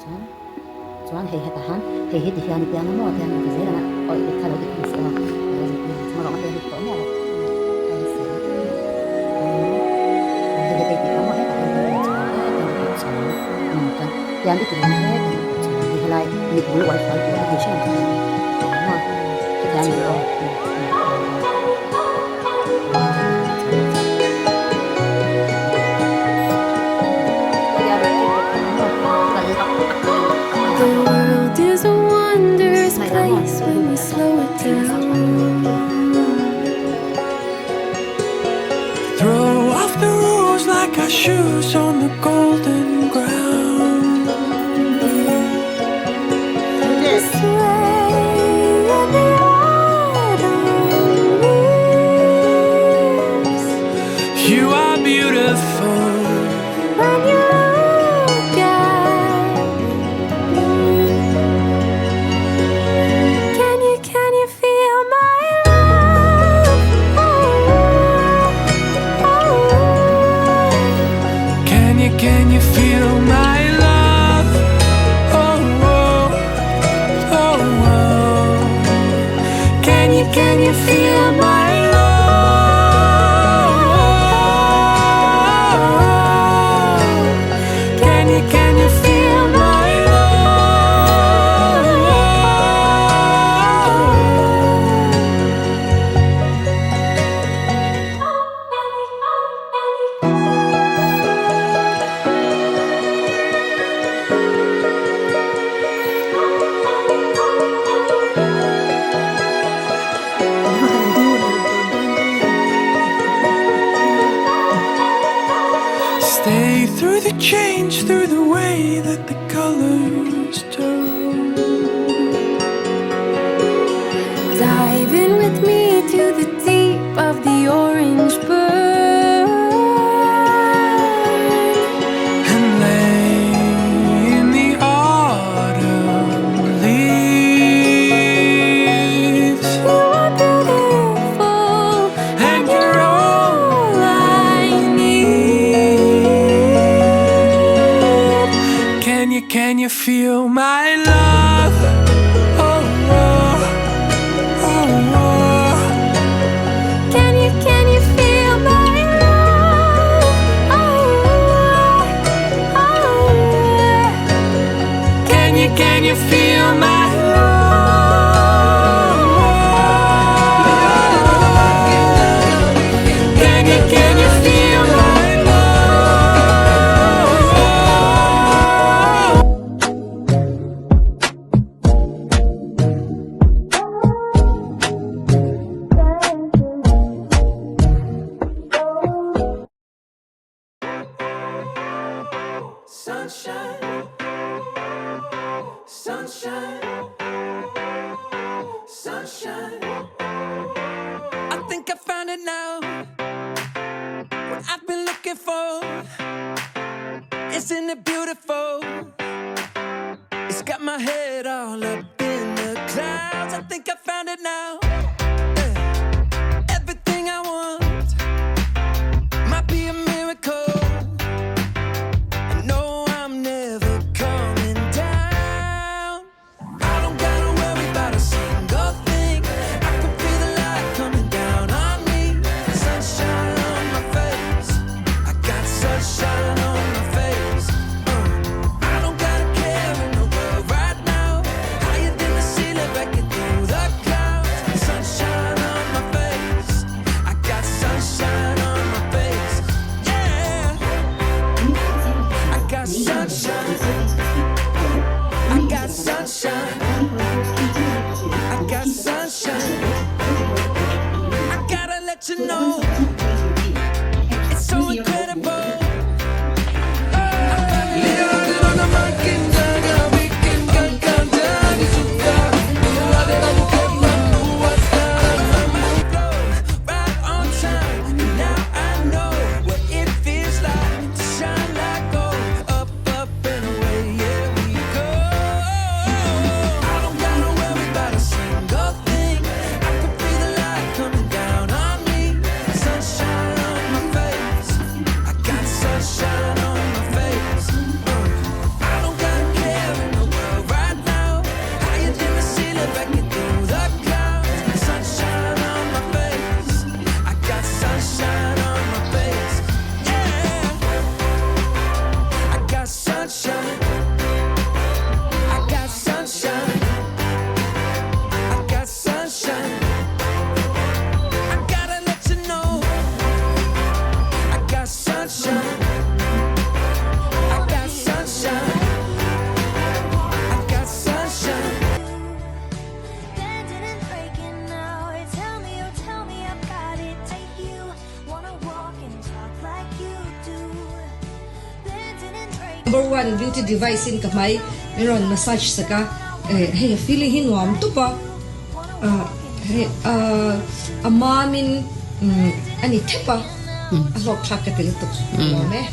Chuan chuan hei hetah han hei hi tihian i piang a maw tiang a ti zel ang a aw i kut kha lo ti khum suh a lo zirtir ang chuan rawng a peng tawh miah lo a in siam hei hetei tih kha maw hetah hian kan chho ang hetah hian ka chho ang chuan tiang i ti lung hetah hian ka chho ang hei helai mit bul uai fual tur a hei hriat ang maw hetiang a ni aw. The world is a wondrous place when we slow it down. Throw off the rules like our shoes on the golden ground. The sway of the autumn leaves. You are beautiful. When you look at me, can you feel my love? Oh, oh. Can you feel my love? Oh, oh, oh, oh. Can you feel my love? Can you feel my love? Stay through the change, through the way that the colors turn. Dive in with me to the deep of the orange burn. And lay in the autumn leaves. You are beautiful, And you're all all I need. Can you feel my love? Oh, oh, oh, oh. Can you feel my love? Oh, oh. Can you feel my love? Can you feel my love? Sunshine, sunshine, sunshine. I think I found it now. What I've been looking for. Isn't it beautiful? It's got my head all up in the clouds. I think I found it now. Yeah. Everything I want might be a miracle. I know I'm never coming down. I don't gotta worry about a single thing. I can feel the light coming down on me. Sunshine on my face. I got sunshine on my face. I don't gotta care in the world right now. Higher than the ceiling, breaking through the clouds. Sunshine on my face. I got sunshine on my face. Yeah. I got sunshine. I got sunshine. I got sunshine. I gotta let you know it's so incredible. Right on time, and now I know what it feels like to shine like gold. Up, up and away, yeah we go. I don't gotta worry about a single thing. I can feel the light coming down on me. khan beauty device in ka hmai min rawn massage sak a, hei a feeling hi nuam tup a, hei a mam in a ni thep a, a hlawk thlak ka ti lutuk a lawm e.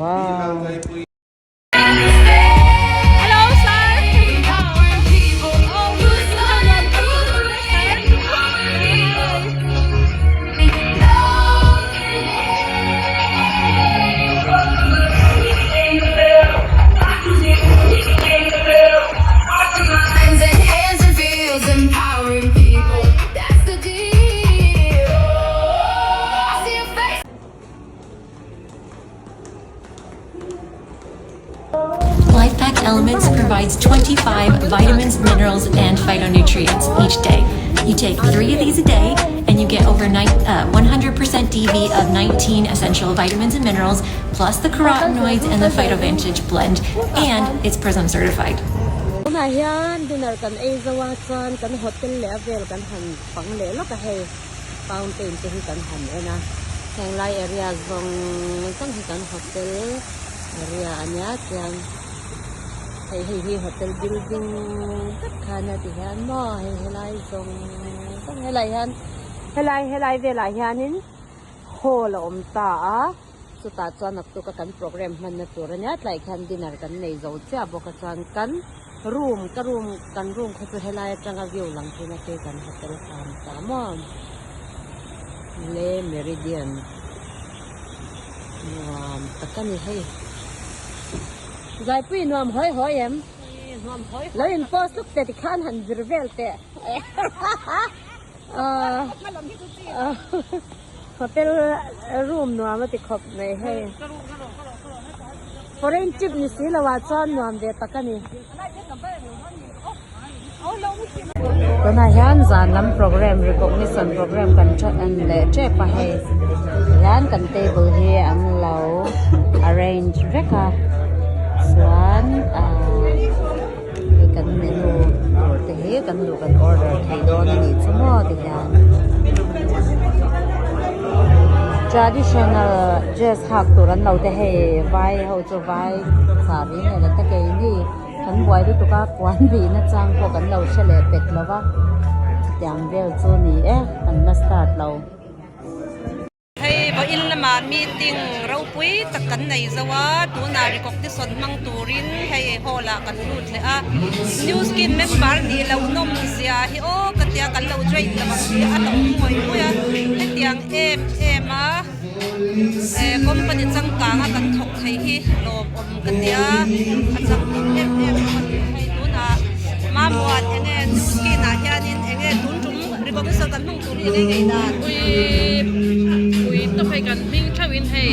Wow. LifePak Elements provides 25 vitamins, minerals, and phytonutrients each day. You take 3 of these a day, and you get over 100% DV of 19 essential vitamins and minerals, plus the carotenoids and the PhytoVantage blend, and it's Prism certified. Tunah hian dinner kan ei zo a chuan kan hotel leh a vel kan han pang leh lawk a hei fountain te hi kan han en a heng lai area zawng zawng hi kan hotel area a nia chuan hei hei hi hotel building vek kha ania ti hian maw hei helai zawng zawng helai hian helai helai velah hianin hall a awm ta a. Chutah chuan naktuk a kan program hmanna tur ania tlai khan dinner kan nei zo chiah bawk a chuan kan room ka room kan room kha chu helai atanga view lang thin a te kan hotel kha an ta maw Le Meridian nuam tak a ni hei Zaipui nuam hawi hawi em lo in post luk teh tikhan han vir vel teh Hotel room nuam a ti khawp mai hei. Foreign trip ni si lo ah chuan nuam ve tak a ni. Tunah hian zan lam program recognition program kan en leh tep a hei. Tihian kan table hi an lo arrange vek a chuan ahh hei kan menu tur te hi kan duh kan order thei dawn a nih chu maw ti hian traditional dress hak tur an lo te hei vai ho chu vai saree nen an ta keini kan buai lutuk a puan bih na chang pawh kan lo hre leh pek lo va chutiang vel chu ni e an la start lo. Hei vawiin lamah meeting ropui tak kan nei zo a, tunah recognition hmang turin hei hall ah kan lut leh a, New Skin member nih loh nawm zia hi aw ka tia kan lo join lo ang tih a hlauh ngawih ngawih a, hetiang em em a company changkang a kan thawk thei hi lawmawm ka tia, a changkang em em bawk a ni. Hei tunah Mamuan enge New Skin ah hianin enge tun tum recognition kan hmang tur hi enge ngei dan? Ui ui tawp hei kan hming theuh in hei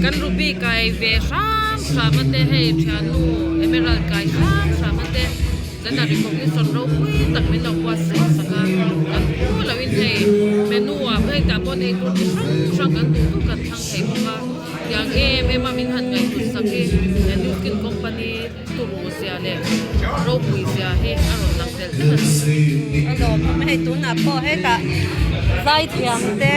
kan ruby kai ve hram hram a te hei thiannu emerald kai hram hram a te zan ah recognition ropui tak min lo buatsaih sak a kan pu lo in hei menu ah hei tah pawh ei tur chi hrang hrang kan duh duh kan thlang thei bawk a tiang em em a min han ngaihtuah sak hi he new skin company Turu zia leh ropui zia hi a rawn lang tel tel a ni. A lawmawm hei tunah pawh hetah zaithiam te.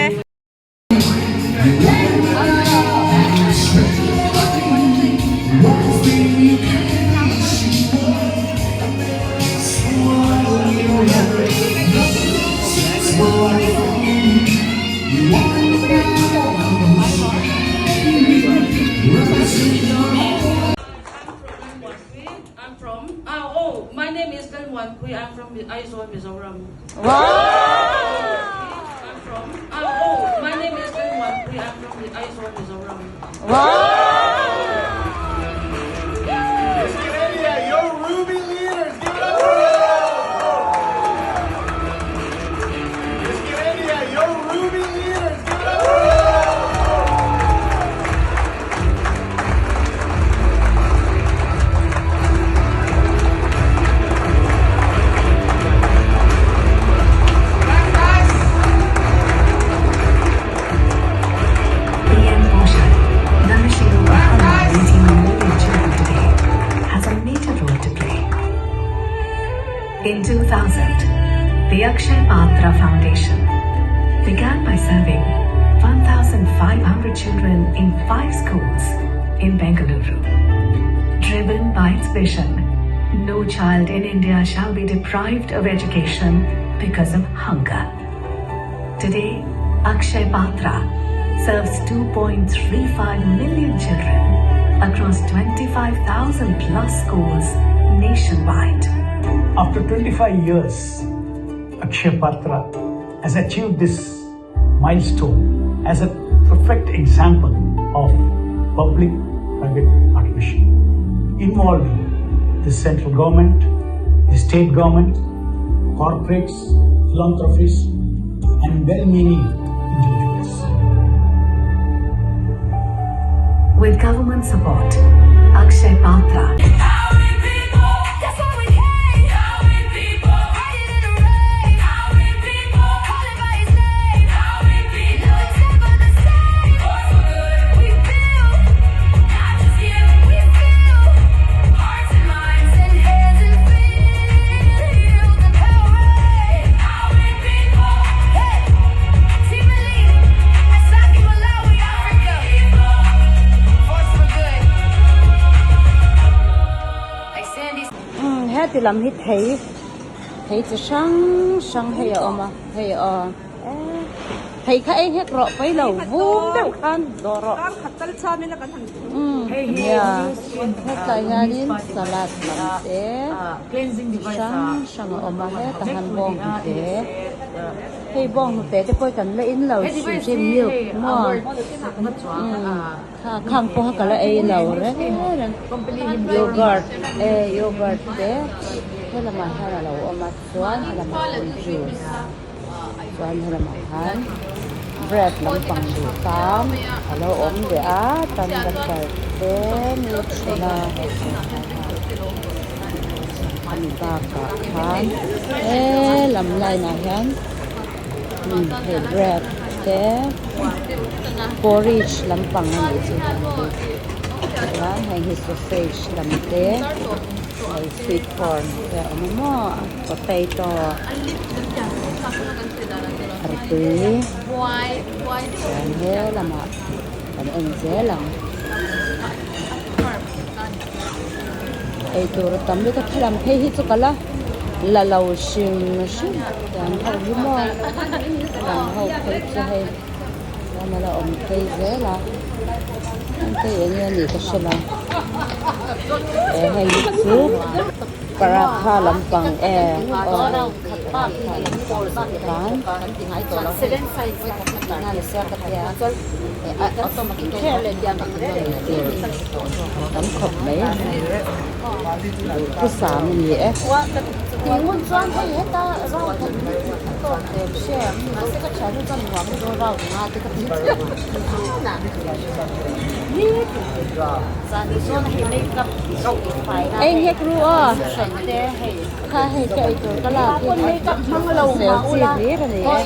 I'm from ah oh my name is Lalmuanpui I'm from Aizawl Mizoram. I'm from ah oh my name is Lalmuanpui I'm from Aizawl Mizoram. Your Ruby leaders, give it up for them! 500 children in five schools in Bengaluru. Driven by its vision, no child in India shall be deprived of education because of hunger. Today, Akshaya Patra serves 2.35 million children across 25,000 plus schools nationwide. After 25 years, Akshaya Patra has achieved this milestone as a perfect example of public-private partnership involving the central government, the state government, corporates, philanthropists, and well-meaning individuals. With government support, Akshaya Patra Heti lam hi thei thei chi hrang hrang hei a awm a hei aw thei kha ei hek rawh pawi lo vum deuh khan dawh rawh nia hetlai hianin salad lam te chi hrang hrang a awm a hetah hian bawng hnute hei bawng hnute te pawh hi kan la in lo hrim hrim milk maw Kha khang pawha ka la ei lo reng reng yogurt e yogurt te helamah hian a lo awm a chuan helamah hian juice chuan helamah hian bread lampang duh tan a lo awm leh a tan butter te nutella ani bakah khan helam line ah hian. Hei bread te porridge lampang a nih chu chuan heng hi sausage lam te hei sweet corn te a awm a maw potato artui chuan he lamah kan en zel ang eitur a tam lutuk a thlalak phei hi chu ka la la lo hrim hrim tiang ho hi maw tiang ho phei chu hei chuan a la awm phei zel a heng te eng nge anih ka hre lo eh hei hi chu paratha lampang e aw hei paratha lampang Tam khawp mai duhthusam a ni e. Eng hek ru aw kha hei ka eitur ka lak hi sel chi hlir a ni e.